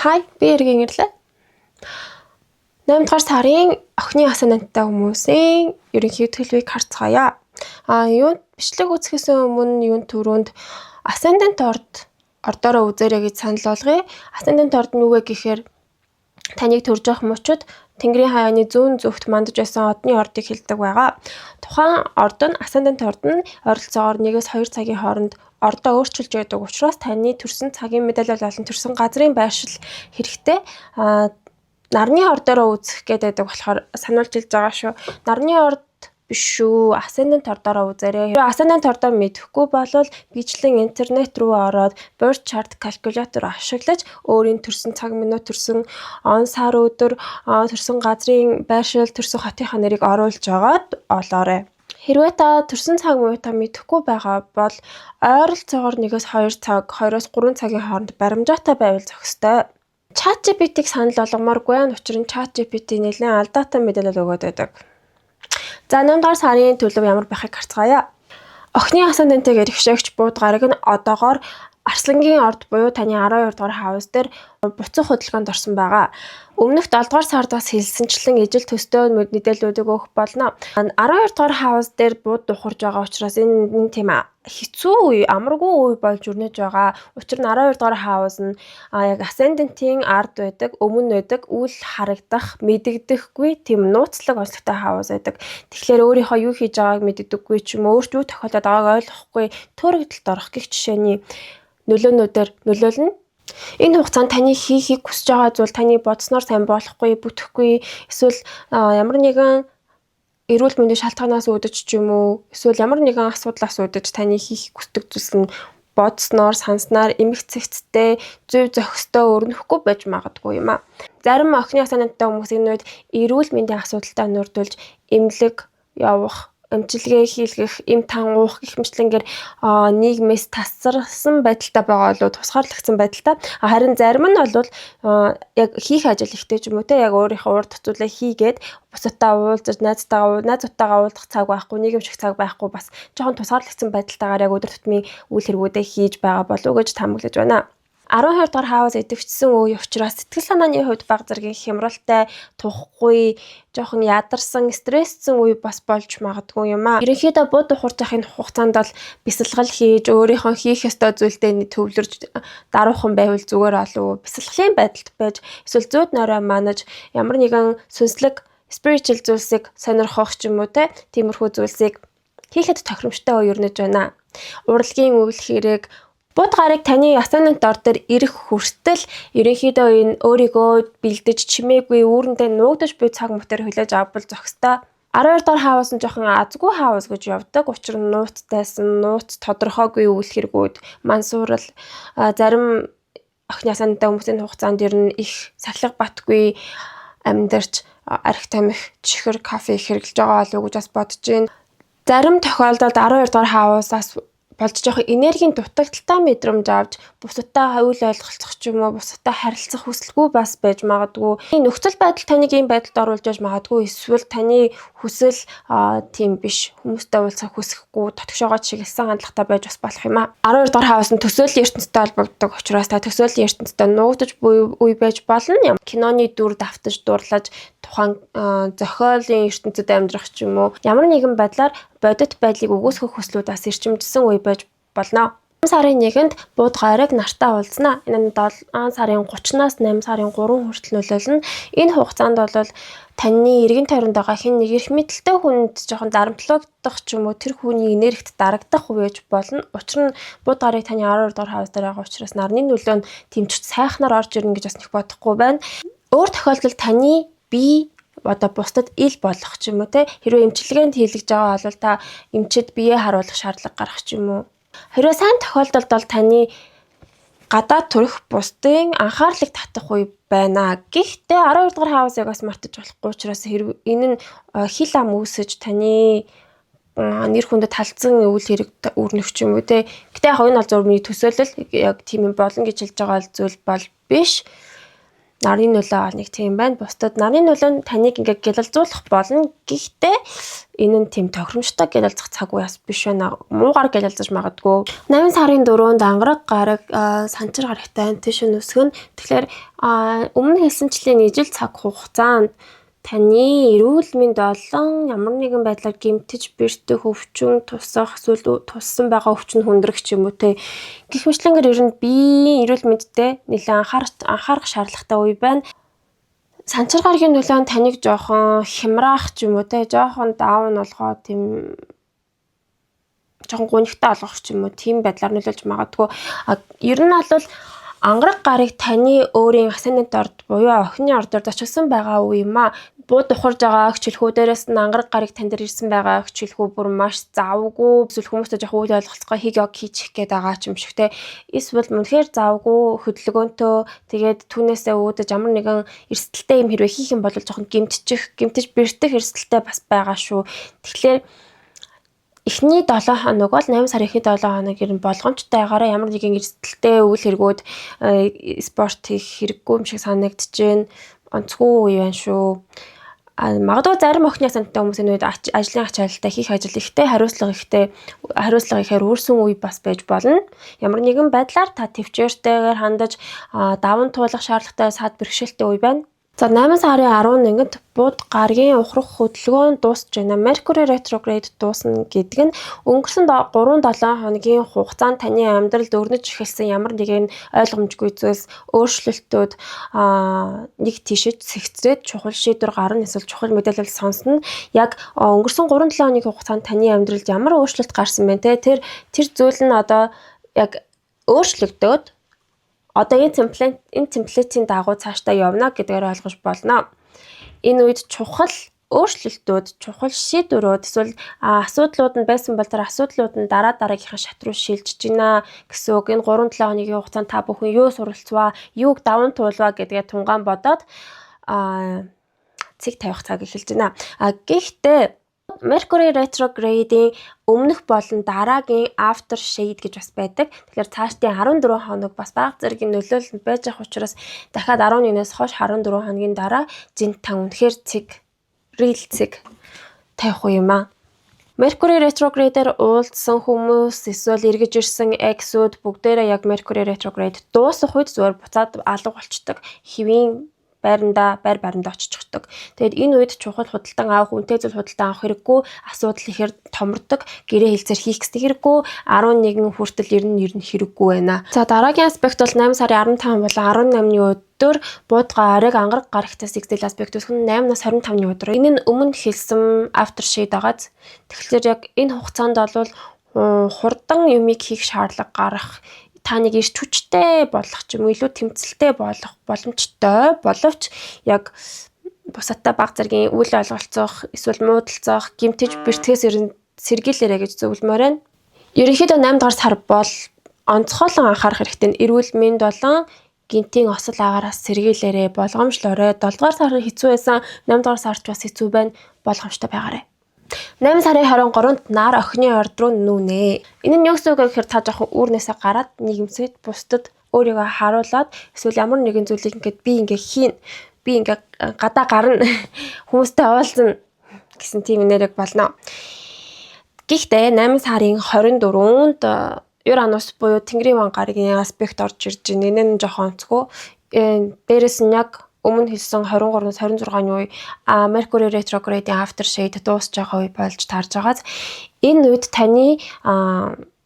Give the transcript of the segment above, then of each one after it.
Hi, би эргэн ирлээ. 8 дугаар сарын охины асанантай хүмүүсийн ерөнхий төлөвийг харцгаая. Юун бичлэг үзэхээс өмнө юун түрүүнд ascendant ордоороо үзээрэй гэж санал болгоё. Ascendant орд нь юу вэ гэхээр таныг төрж явах мөчөд Тэнгэрийн хаяаны зүүн зүгт мандаж байсан одны ордыг хэлдэг байгаа. Тухайн орд нь, ascendant орд нь ойролцоогоор 1-2 цагийн хооронд ордоо өөрчилж байдаг учраас таны төрсэн цагийн мэдээлэл болон төрсэн газрын байршил хэрэгтэй. Нарны ордоороо үзэх гэдэг болохоор сануулж хэлж байгаа шүү. Нарны орд биш шүү. Ascendant ордоороо үзээрэй. Ascendant ордоо мэдэхгүй болвол бичлэн интернет рүү ороод birth chart calculator ашиглаж өөрийн төрсэн цаг, минут, төрсэн он, сар, өдөр, төрсэн газрын байршил, төрсэн хотынхаа нэрийг оруулж агаад олоорой. Хэрвээ та төрсэн цаг минутаа мэдэхгүй байгаа бол ойролцоогоор 1-2 цаг, 2-3 цагийн хооронд баримжаатай байвал зохистой. ChatGPT-г санал болгомооргүй байна. Учир нь ChatGPT нэлээд алдаатай мэдээлэл өгөөд байдаг. За, 8 дугаар сарын төлөв ямар байхыг харцгаая. Охины асцендентыг эрхшээгч бууд гараг нь одоогоор Арслангийн орд буюу таны 12 дугаар house дээр буцах хөдөлгөөнд орсон байгаа. Өмнөх 7 дугаар сард бас хэлсэнчлэн ижил төстэй мэдээллүүдийг өгөх болно. 12 дугаар house дээр бууд духарж байгаа учраас энэ нэг тийм хэцүү үе, амаргүй үе болж өрнөж байгаа. Учир нь 12 дугаар house нь яг ascendant-ийн ард байдаг, өмнө байдаг, үл харагдах, мэдэгдэхгүй тийм нууцлаг онцлогтой house байдаг. Тэгэхээр өөрийнхөө юу хийж байгааг мэддэггүй ч юм уу, өөрт юу тохиолдоод байгааг ойлгохгүй, төөрөгдөлд орох гэх жишээний нөлөөнүүдээр нөлөөлнө. Энэ хугацаанд таны хийхийг хүсэж байгаа зүйл таны бодсноор сайн болохгүй, бүтэхгүй, эсвэл ямар нэгэн эрүүл мэндийн шалтгаанаас үүдэж ч юм уу, эсвэл ямар нэгэн асуудлаас үүдэж таны хийхийг хүсдэг зүйлс нь бодсноор, санснаар эмх цэгцтэй, зөв зохистой өрнөхгүй байж магадгүй юм а. Зарим охины асценденттай хүмүүс энэ үед эрүүл мэндийн асуудалтай нурдулж эмнэлэг явах, эмчилгээ хийлгэх, эм тан уух гэх мэтчилэнгээр нийгмээс тасарсан байдалтай байгаа болов тусгаарлагдсан байдалтай. Харин зарим нь бол яг хийх ажил ихтэй ч юм уу те, яг өөрийнхөө ур дурсгалаа хийгээд бусадтай уулзаж, найзуудтайгаа уулзах цаг байхгүй, нийгэмших цаг байхгүй, бас жоохон тусгаарлагдсан байдалтайгаар яг өдөр тутмын үйл хэрэгүүдээ хийж байгаа болов уу гэж таамаглаж байна. 12 дугаар house идэвхжсэн үе учраас сэтгэл санааны хувьд бага зэргийн хямралтай, тухгүй, жоохон ядарсан, стресссэн үе бас болж магадгүй юм а. Ерөнхийдөө бууд ухарч явах энэ хугацаанд бол бясалгал хийж, өөрийнхөө хийх ёстой зүйлдээ төвлөрж даруухан байвал зүгээр болов. Бясалгалын байдалд байж, эсвэл зүүд нойроо манаж, ямар нэгэн сүнслэг spiritual зүйлсийг сонирхох ч юм уу те, тиймэрхүү зүйлсийг хийхэд тохиромжтой үе өрнөж байна. Урлагийн үйл хэрэг. Бууд гарыг таны ascendant ор дээр ирэх хүртэл ерөнхийдөө энэ өөрийгөө бэлдэж, чимээгүй үүрэндээ нуугдаж буй цаг мөтөр хүлээж авбал зохистой. 12 дугаар house нь жоохон азгүй house гэж явдаг. Учир нь нууцтайсан, нууц тодорхойгүй үйл хэрэгүүд, мансуурал, зарим охины асценденттай хүмүүсийн хугацаанд ер нь их сахилга батгүй амьдарч, архи тамхи, чихэр, кофе хэрэглэж байгаа болов уу гэж бас бодож байна. Зарим тохиолдолд 12 дугаар house-аас болж жоохон энергийн дутагдалтай мэдрэмж авч, бусадтай үйл ойлголцох ч юм уу, бусадтай харилцах хүсэлгүй бас байж магадгүй. Нөхцөл байдал таныг ийм байдалд оруулж яж магадгүй, эсвэл таны хүсэл тийм биш, хүмүүстэй уулзах хүсэхгүй, дотгошоогоо чиглэсэн хандлагатай байж бас болох юм а. 12 дугаар house нь төсөөллийн ертөнцтэй холбогддог учраас та төсөөллийн ертөнцтэй нуугдаж буй үе байж болно. Киноны дүр давтаж дурлаж, тухайн зохиолын ертөнцид амьдрах ч юм уу, ямар нэгэн байдлаар бодит байдлыг үгүйсгэх хүслүүдээс эрчимжсэн үе байж болно. Сарын 1-нд бууд гараг нартаа уулзнаа. Энэ нь 7 сарын 30-наас 8 сарын 3 хүртэл нөлөөлнө. Энэ хугацаанд бол таны эргэн тойронд байгаа хэн нэг эрх мэдэлтэй хүнд жоохон дарамтлагдах ч юм уу, тэр хүний энергит дарагдах үе байж болно. Учир нь бууд гарыг таны 12 дугаар house дээр байгаа учраас нарны нөлөө нь тэмч сайхнаар орж ирнэ гэж бас нэг бодохгүй байна. Өөр тохиолдолд таны бие одоо бусдад ил болох ч юм уу те, хэрвээ эмчилгээнд хийлгэж байгаа бол та эмчид бие харуулах шаардлага гарах ч юм уу. Хэрвээ сайн тохиолдолд бол таны гадаад төрөх бусдын анхаарлыг татах үе байна. Гэхдээ 12 дугаар house-ыг бас мартаж болохгүй учраас хэрв энэ нь хил ам үүсэж, таны нэр хүндэд халдсан үйл хэрэг өрнөх ч юм уу те. Гэтэ яг энэ бол зөв миний төсөөлөл, яг тийм юм болно гэж хэлж байгаа зүйл бол биш. Нарын нөлөө бол нэг тийм байна. Бусдад нарын нөлөө нь таныг ингээ гялалзуулах болно. Гэхдээ энэ нь тийм тохиромжтой гялалзах цаг үе бас биш байна. Муугар гялалзаж магадгүй. 8 сарын 4-нд ангараг гараг санчир гарагтай антишин үсгэн. Тэгэхээр өмнө хэлсэнчлэн ижил цаг хугацаанд таны эрүүл мэнд болон ямар нэгэн байдлаар гэмтэж бэртэх, өвчин тусах, эсвэл туссан байгаа өвчин хүндрэх ч юм уу те. Гэх мэтлэнгээр ер нь биеийн эрүүл мэндтэй нэлээд анхаарах шаардлагатай үе байна. Санчир гарагийн нөлөө нь таныг жоохон хямраах ч юм уу те, жоохон down болгоо, тийм жоохон гунигтай болгох ч юм уу, тийм байдлаар нөлөөлж магадгүй. Ер нь бол ангараг гараг таны өөрийн ascendant орд буюу охины ордоор зочилсан байгаа үе юм аа. Бууд ухарж байгаа хичээлхүү дээрээс нь ангараг гараг тань дээр ирсэн байгаа хичээлхүү бүр маш завгүй, эсвэл хүмүүстэй жоох үйл ойлголцгоо хиг яг хийчих гээд байгаа ч юм шиг те. Эсвэл үнэхээр завгүй, хөдөлгөөнтөө, тэгээд түүнээсээ үүдэж ямар нэгэн эрсдэлтэй юм хэрвээ хийх юм бол жоохон гэмтчих, гэмтэж бэртэх эрсдэлтэй бас байгаа шүү. Тэгэхээр эхний 7 хоног бол, 8 сарын эхний 7 хоног ер нь болгоомжтойгоороо ямар нэгэн эрсдэлтэй үйл хэрэгүүд, спорт хийх хэрэггүй юм шиг санагдаж байна. Онцгүй үе байна шүү. А магадгүй зарим охины асантай хүмүүсийн үед ажлын ачаалттай, хийх ажил ихтэй, хариуцлага ихтэй, хариуцлага ихээр үүрсэн үе бас байж болно. Ямар нэгэн байдлаар та тэвчээртэйгээр хандаж даван туулах шаардлагатай сад бэрхшээлтэй үе байна. За, 8 сарын 11-нд Буд гарагийн ухрах хөдөлгөөн дуусч байна. Mercury retrograde дуусна гэдэг нь өнгөрсөн 3-7 хоногийн хугацаанд таны амьдралд өрнөж эхэлсэн ямар нэгэн ойлгомжгүй зүйлс, өөрчлөлтүүд нэг тийшээ сэгцрээд чухал шийдвэр гарна, эсвэл чухал мэдээлэл сонсно. Яг өнгөрсөн 3-7 хоногийн хугацаанд таны амьдралд ямар өөрчлөлт гарсан бэ те, тэр зүйл нь одоо яг өөрчлөгдөөд одоо энэ template ийн дагуу цаашдаа явна гэдгээр ойлгож болно. Энэ үед чухал өөрчлөлтүүд, чухал шийдвэрүүд эсвэл асуудлууд нь байсан бол тэр асуудлууд нь дараа дараагийнхаа шат руу шилжиж байна гэсэн үг. Энэ 3-7 хоногийн хугацаанд та бүхэн юу суралцваа, юуг даван туулваа гэдгээ тунгаан бодоод цэг тавих цаг эхэлж байна. А гэхдээ Mercury retrograde-ийн өмнөх болон дараагийн after shade гэж бас байдаг. Тэгэхээр цаашдын 14 хоног бас бага зэргийн нөлөөлөл байж байгаа учраас дахиад 11-ээс хойш 14 хоногийн дараа зинт та үнэхээр цэг, real цэг тавих уу юм аа. Mercury retrograde-ээр уулзсан хүмүүс эсвэл эргэж ирсэн ex үүд бүгдээрээ яг Mercury retrograde дуусах үед зүгээр буцаад алга болчдөг. Хэвийн байрандаа, байр байрандаа оччихдог. Тэгээд энэ үед чухал худалдан авах, үнэтэй зүйл худалдан авах хэрэггүй, асуудал ихээр томордог, гэрээ хэлцээр хийх гэсэн хэрэггүй, 11 хүртэл ер нь хэрэггүй байна. За, дараагийн аспект бол 8 сарын 15 болон 18-ны өдөр Буд гараг ангараг гарагтай sextile аспект үүсгэн 8-наас 25-ны өдөр. Энэ нь өмнө хэлсэн after shade байгааз. Тэгэхээр яг энэ хугацаанд бол хурдан юмыг хийх шаардлага гарах, та нэг эрч хүчтэй болох ч юм уу, илүү тэмцэлтэй болох боломжтой боловч яг бусадтай баг зэргийн үйл ойлголцох, эсвэл муудалцах, гэмтэж бэртгэхээс ер нь сэргийлээрэ гэж зөвлөмөр байна. Ерөнхийдөө 8 дугаар сар бол онцгойлон анхаарах хэрэгтэй нь эрүүл мэнд болон гэнэтийн осол агаараас сэргийлээрэ, болгоомжлоорой. 7 дугаар сар хэцүү байсан, 8 дугаар сарч бас хэцүү байна. Болгоомжтой байгаарай. 8 сарын 23-нд нар охины орд руу нүүнэ. Энэ нь юу гэсэн үг вэ гэхээр та жоохон үүрнээсээ гараад нийгэмсэд, бусдад өөрийгөө харуулад, эсвэл ямар нэгэн зүйлийг ингээд би ингээ хийн, би ингээ гадаа гарна, хүмүүстэй уулзна гэсэн тийм энерги болно. Гэхдээ 8 сарын 24-нд Уранус буюу Тэнгэрийн ван гарагийн аспект орж ирж байна. Энэ нь жоохон онцгой. Дээрэс нь яг өмнө хэлсэн 23-наас 26-ны үе Mercury retrograde-ийн after shade дуусж байгаа үе болж таарж байгааз энэ үед таны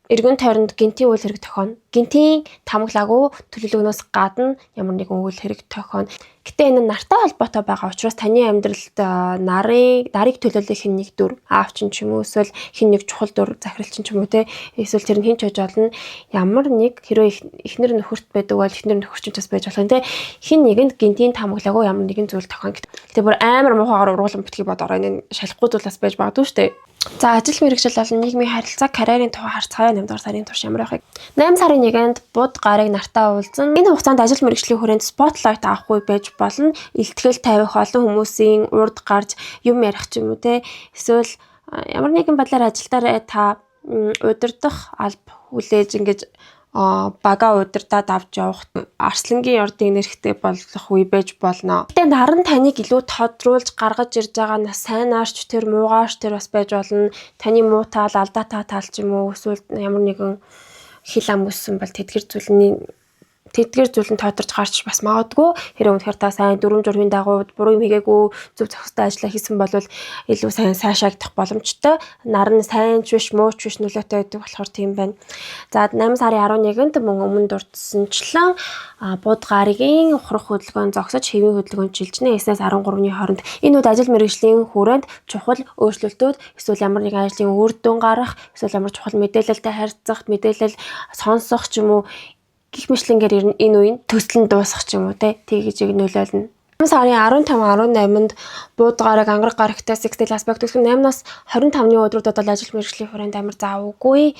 эргэн тойронд гэнэтийн үйл хэрэг тохионо. Гэнэтийн таамаглаагүй төлөвлөгөөнөөс гадна ямар нэгэн үйл хэрэг тохионо. Гэтэ энэ нь нартай холбоотой байгаа учраас таны амьдралд нарыг төлөөлөх хэн нэг дүр, аав чинь ч юм уу, эсвэл хэн нэг чухал дүр, захирал чинь ч юм уу те, эсвэл тэр нь хэн ч байж болно. Ямар нэг хэрвээ эхнэр нөхөрт байдаг бол эхнэр нөхөр чинь бас байж болох юм те. Хэн нэгэнд гэнэтийн таамаглаагүй ямар нэгэн зүйл тохионо. Гэтэ бүр амар муухайгаар ургуулсан битгий бодороо, энэ шалахгүй зүйл бас байж магадгүй шүү дээ. За, ажил мэргэжил болон нийгмийн харилцаа, карьерийн тухай харцгаая 8 дугаар сарын турш ямар байхыг. 8 сарын 1-нд Буд гараг нартаа уулзсан. Энэ хугацаанд ажил мэргэжлийн хүрээнд spotlight авах үе байж болно. Илтгэл тавих, олон хүмүүсийн урд гарч юм ярих ч юм уу те. Эсвэл ямар нэгэн байдлаар ажил дээр та удирдах алба хүлээж ингэж Бага удирдаад авч явах арслангийн ордын нэрхтээ болох үе байж болно. Гэтэ наран таныг илүү тодруулж гаргаж ирж байгаа нас сайнаарч тэр муугаарч тэр бас байж болно. Таны муу тал, алдаатай тал ч юм уу, эсвэл ямар нэгэн хил ам өссөн бол тэдгэр зүйл нь тодорч гарч бас магадгүй. Хэрэг үнэхээр та сайн дүрм журмын дагуу буруу юм хийгээгүй, зөв зохистой ажиллаа хийсэн бол илүү сайн сайшаагдах боломжтой. Нар нь сайн ч биш, муу ч биш нөлөөтэй байдаг болохоор тийм байна. За, 8 сарын 11-нд мөн өмнө дурдсанчлан буд гарагийн ухрах хөдөлгөөн зогсож, хэвийн хөдөлгөөн шилжинэ. 9-ээс 13-ны хооронд энэ үед ажил мэргэжлийн хүрээнд чухал өөрчлөлтүүд, эсвэл ямар нэгэн ажлын үр дүн гарах, эсвэл ямар чухал мэдээлэлтэй харьцах, мэдээлэл сонсох ч юм уу, гих мэтлэнгээр ер нь энэ үеийн төсөл нь дуусах ч юм уу, те, тэгж нөлөөлнө. 8 сарын 15 18-нд бууд гараг ангараг гарагтай sextile aspect үүсгэн, 8-наас 25-ны өдрүүдэд бол ажил мэргэжлийн хүрээнд амар заавгүй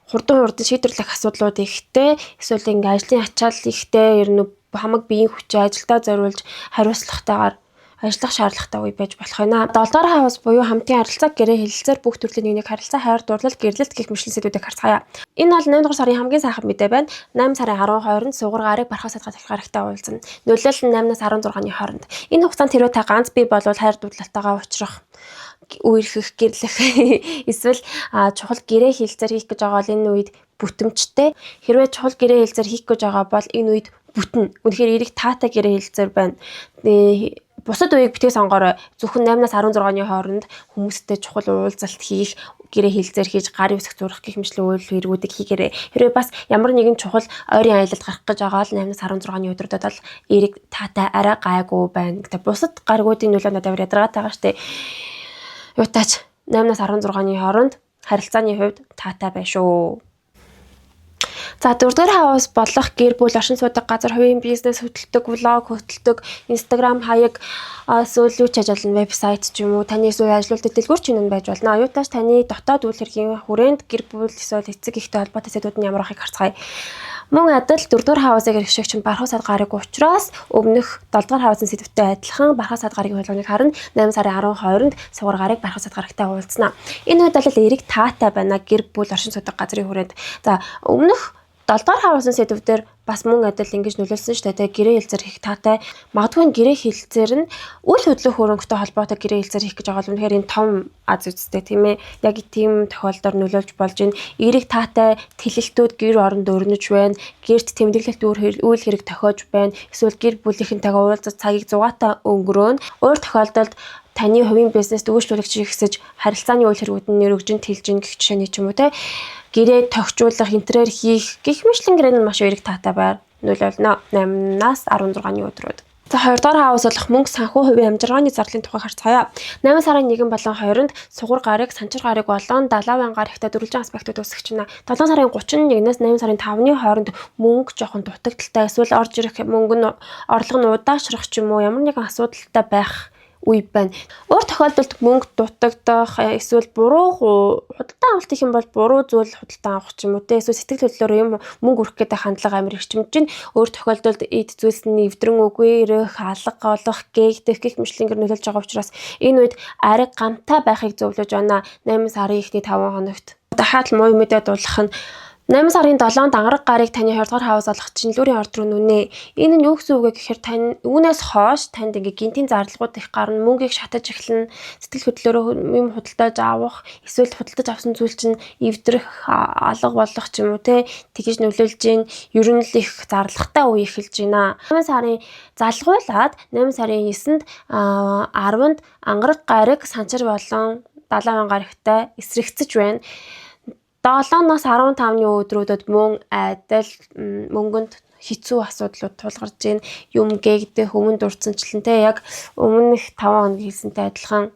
хурдан хурдан шийдвэрлэх асуудлууд ихтэй, эсвэл ингээ ажлын ачаал ихтэй, ер нь хамаг биеийн хүчээ ажилдаа зориулж хариуцлагатайгаар ажиллах шаардлагатай үе байж болох байна. 7 дугаар house буюу хамтын харилцаа, гэрээ хэлэлцээр бүх төрлийн нэг харилцаа, хайр дурлал, гэрлэлт гэх мэтлэн сэдвүүдийг харцгаая. Энэ бол 8 дугаар сарын хамгийн сайхан мэдээ байна. 8 сарын 12-нд сугар гараг бархаа садгаа гарагтай уулзна. Нөлөөлөл нь 8-наас 16-ны хооронд. Энэ хугацаанд хэрвээ та ганц бие болвол хайр дурлалтайгаа уулзрах, үерхэх, гэрлэх, эсвэл чухал гэрээ хэлэлцээр хийх гэж байгаа бол энэ үед бүтэмжтэй. Хэрвээ чухал гэрээ хэлэлцээр хийх гэж байгаа бол энэ үед бүтнэ. Үнэхээр эерэг таатай гэрээ хэлэлцээр байна. Бусад үеийг битгий сонгоорой. Зөвхөн 8-наас 16-ны хооронд хүмүүстэй чухал уулзалт хийх, гэрээ хэлэлцээр хийж, гар үсэх зурах гэх мэтлэн үйл хэрэгүүдийг хийгээрэй. Хэрвээ бас ямар нэгэн чухал ойрын аялалд гарах гэж байгаа бол 8-наас 16-ны өдрүүдэд бол эерэг таатай, арай гайгүй байна. Гэтэ бусад гаригуудын нөлөө надад амар ядаргаатай байгаа штэ. Юутаач 8-наас 16-ны хооронд харилцааны хувьд таатай байна шүү. За, дөрөвдүгээр house болох гэр бүл, оршин суудаг газар, хувийн бизнес хөтэлдэг, влог хөтэлдэг, Instagram хаяг, эсвэл юу ч ажиллана, вебсайт ч юм уу, таны эсвэл ажилуулдаг дэлгүүр чинь байж болно. Оюутаач таны дотоод үйл хэргийн хүрээнд гэр бүл эсвэл эцэг эхтэй холбоотой сэдвүүд нь ямар байхыг харцгаая. Мөн адил дөрөвдүгээр house ыг эрхшигч нь бархуу сад гараг учраас өмнөх долдугаар house ын сэдвтэй адилхан бархуу сад гарагийн хөдөлгөөнийг харна. 8 сарын 12-нд сугар гараг бархуу сад гарагтай уулзнаа. Энэ үед бол эерэг таатай байна гэр бүл, оршин суудаг газрын хүрээнд. За, өмнөх 7 дугаар house ын сэдвүүдээр бас мөн адил ингэж нөлөөлсөн шүү дээ. Гэрээ хэлэлцээр хийх таатай. Магадгүй гэрээ хэлэлцээр нь үйл хөдлөх хөрөнгөтэй холбоотой гэрээ хэлэлцээр хийх гэж байгаа бол үнэхээр энэ том аз үстэй, тийм ээ. Яг тийм тохиолдолд нөлөөлж болж байна. Эерэг таатай тэлэлтүүд гэр оронд өрнөж байна. Гэрт тэмдэглэлт үйл хэрэг тохиож байна. Эсвэл гэр бүлийнхэнтэйгээ уулзах цагийг зугаатай өнгөрөөнө. Өөр тохиолдолд таны хувийн бизнест үйлчлүүлэгч ихсэж, харилцааны үйл хэрэгүүд нь нэрвэгжин тэлжин гэх жишээний ч юм уу, те, гэрээ тохижуулах, интерьер хийх гэх мэтлэн гэрээ нь маш эерэг таатай байр нөлөөлнө. 8-наас 16-ны өдрүүд. За, 2 дугаар house болох мөнгө, санхүү, хувийн амжиргааны зарлалын тухай харцгаая. 8 сарын 1 болон 2-нд сугар гараг, санчир гараг болон далаван гарагтай дөрвөлжин aspect ууд үүсгэж байна. 7 сарын 31-ээс 8 сарын 5-ны хооронд мөнгө жоохон дутагдалтай, эсвэл орж ирэх мөнгө нь, орлого нь удаашрах ч юм уу, ямар нэгэн асуудалтай байх үе байна. Өөр тохиолдолд мөнгө дутагдах, эсвэл буруу худалдан авалт хийх юм бол буруу зүйл худалдан авах ч юм уу, те, эсвэл сэтгэл хөдлөлөөр юм мөнгө өрөх гэдэг хандлага амар эрчимж чинь. Өөр тохиолдолд эд зүйлс нь эвдрэн үгүй ирэх, алга олох, гээгдэх гэх мэтлэнгээр нөлөөлж байгаа учраас энэ үед ариг гамтай байхыг зөвлөж байна. 8 сарын эхний 5 хоногт. Дахиад л муу мэдээ дуулах нь 8 сарын 7-нд ангараг гарыг таны 20 дугаар house болох Чинлүүрийн орд руу нүнэ. Энэ нь юу гэсэн үг вэ гэхээр тань үүнээс хойш танд ингээ гинтийн зарлагууд их гарна, мөнгийг шатаж эхэлнэ, сэтгэл хөдлөлөөрөө юм худалдаж авах, эсвэл худалдаж авсан зүйл чинь эвдрэх, алга болох ч юм уу, те, тэгж нөлөөлж гин. Ер нь л их зарлагтай үе эхэлж байна. 8 сарын залгуулад 8 сарын 9-нд 10-нд ангараг гараг санчир болон 70 гарагтай эсрэгцэж байна. 7-оос 15-ны өдрүүдэд мөн адил мөнгөнд хэцүү асуудлууд тулгарч байна. Юм гээгдэх, өмнө дурдсанчлан, те, яг өмнөх 5 хоног хэлсэнтэй адилхан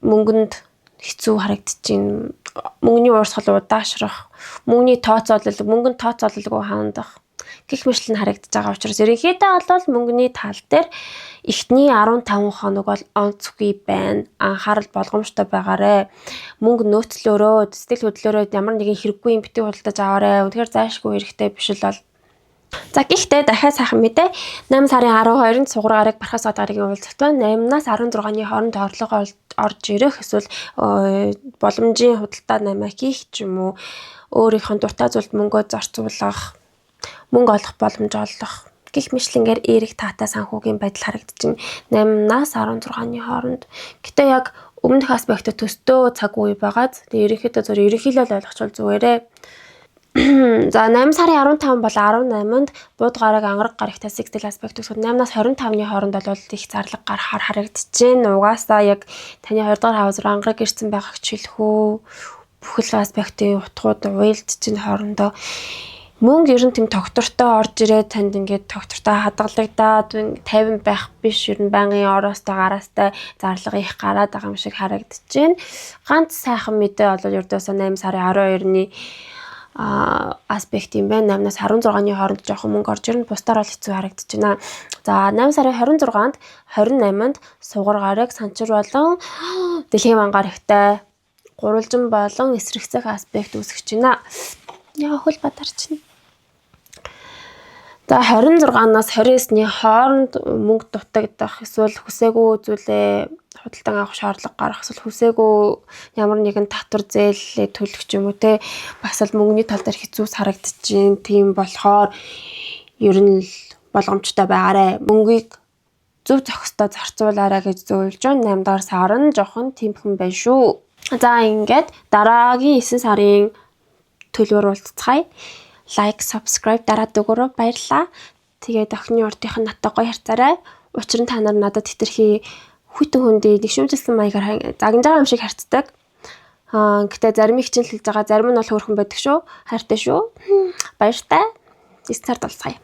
мөнгөнд хэцүү харагдаж байна. Мөнгөний уурсгал удаашрах, мөнгөний тооцоолол, мөнгөнд тооцоололгүй хандах гэх мэтлэн харагдаж байгаа учраас ерөнхийдөө бол мөнгөний тал дээр эхний 15 хоног бол онцгүй байна. Анхаарал болгоомжтой байгаарэ. Мөнгө нөөцлөөрөө, сэтгэл хөдлөлөөрөө ямар нэгэн хэрэггүй юм битгий худалдаж аваарэ. Үнэхээр зайлшгүй хэрэгтэй биш л бол. За, гэхдээ дахиад сайхан мэдээ, 8 сарын 12-нд сугар гараг бархас гарагийн уулзалт байна. 8-наас 16-ны хооронд орлого орж ирэх, эсвэл боломжийн худалдаа намаа хийх ч юм уу, Өөрийнхөө дуртай зүйлд мөнгөө зарцуулах, мөнгө олох боломж олох гэх мэтлэнгээр эерэг таатай санхүүгийн байдал харагдчихна 8-наас 16-ны хооронд. Гэтэ яг өмнөх aspect төстөө цаг үе байгааз тэгээ ерөнхийдөө зөв ерөнхийлөл ойлгочвол зүгээрээ. За, 8 сарын 15 бол 18-нд Буд гараг, Ангараг гарагтай sextile aspect үүсгэхэд 8-наас 25-ны хооронд бол их зарлага гарахаар харагдчихээн. Угаасаа яг таны 2 дугаар house руу Ангараг ирсэн байгааг ч хэлэхүү, бүхэл aspect ын утгууд уялдж чинь хоорондоо. Мөнгө ер нь тэм тогтвортой орж ирээд, танд ингээд тогтвортой хадгалагдаад 50 байх биш, ер нь байнгын ороостой гараастай зарлага их гараад байгаа юм шиг харагдаж байна. Ганц сайхан мэдээ бол ердөөсөө 8 сарын 12-ны aspect юм байна. 8-наас 16-ны хооронд жоохон мөнгө орж ирнэ. Бусдаар бол хэцүү харагдаж байна. За, 8 сарын 26-нд 28-нд Сугар гараг, Санчир болон Дэлхийн ман гарагтай гурвалжин болон эсрэгцэх aspect үүсгэж байна. Яа, хөл бадарчна. За, 26-наас 29-ний хооронд мөнгө дутагдах, эсвэл хүсээгүй зүйлээ худалдан авах шаардлага гарах, эсвэл хүсээгүй ямар нэгэн татвар, зээлээ төлөх ч юм уу те, бас л мөнгөний тал дээр хэцүү харагдчихээн. Тийм болохоор ер нь л болгоомжтой байгаарэ. Мөнгийг зөв зохистой зарцуулаарай гэж зөвлөж байна. 8 дахь сар нь жоохон тимхэн байна шүү. За, ингээд дараагийн 9 сарын төлөвөөр уулзцгаая. Like, subscribe дараад өгөөрэй. Баярлалаа. Тэгээд охины урдынх нь надтай гоё харьцаарай. Учир нь та нар надад хэтэрхий хүйтэн хүндий нэг шүүмжилсэн маягаар загнаж байгаа юм шиг харьцдаг. Аа, гэтээ зарим их чинь л хэлж байгаа, зарим нь бол хөөрхөн байдаг шүү. Хайртай шүү. Баяртай. 9 сард уулзцгаая.